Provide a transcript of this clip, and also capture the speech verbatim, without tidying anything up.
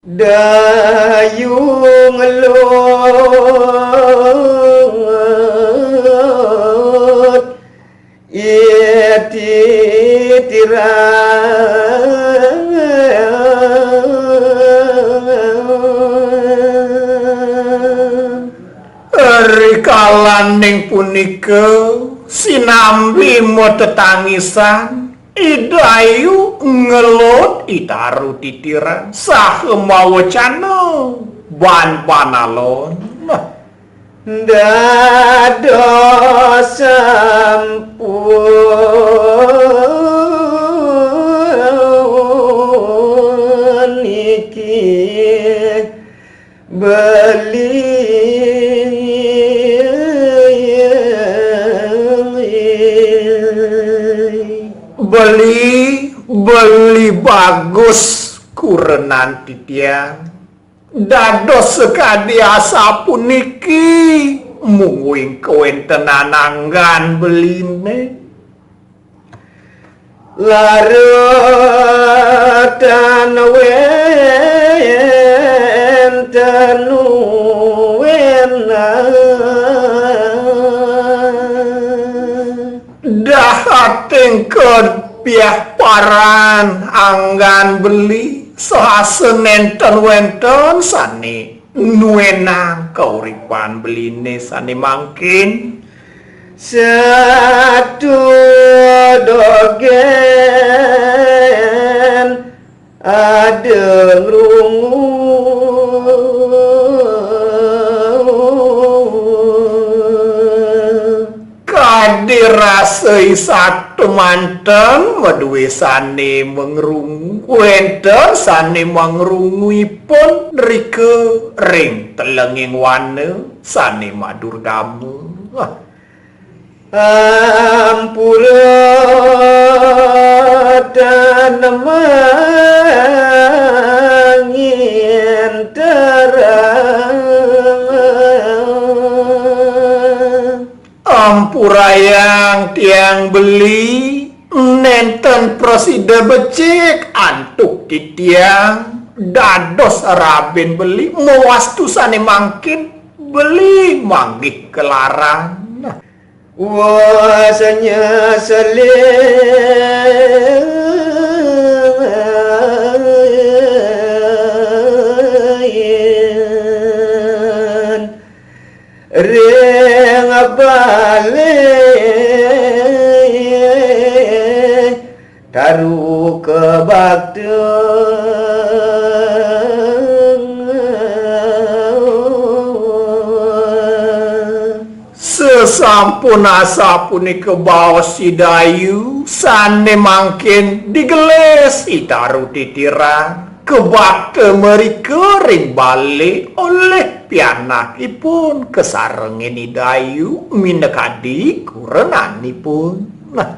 Dayu ngelut ititiran. Rikalaning punika, sinambi matetangisan, I Dayu ngelut itaru titiran, saha mawecana, ban panalon. Dados sampun niki beli. Beli, beli bagus kurenan titiang. Dados sakadi asapuniki mungguing kawentenan anggan beline. Lara tan wenten wenang. Dahating kepiah paran anggan beli, sahasa nenten wenten sane nuenang kauripan beline sane mangkin. Satu dogen ada ngrungu. Kadi rasa isatu manten madue sane mangrungu, wenten sane mangrunguipun rika ring telenging wana sane madurgama. Ampura tan mangin terang. Ampurayang tiang beli, nenten prasida becik antuk titiang dados rabin beli mawastu sane mangkin beli manggih kelaran. Wasanya selin ring bali taru kebakta. Sasampun asapunika baos I Dayu, sane mangkin digelis itaru titiran, kebakta mrika ring bale olih pianakipun kasarengin I Dayu minakadi kurenanipun.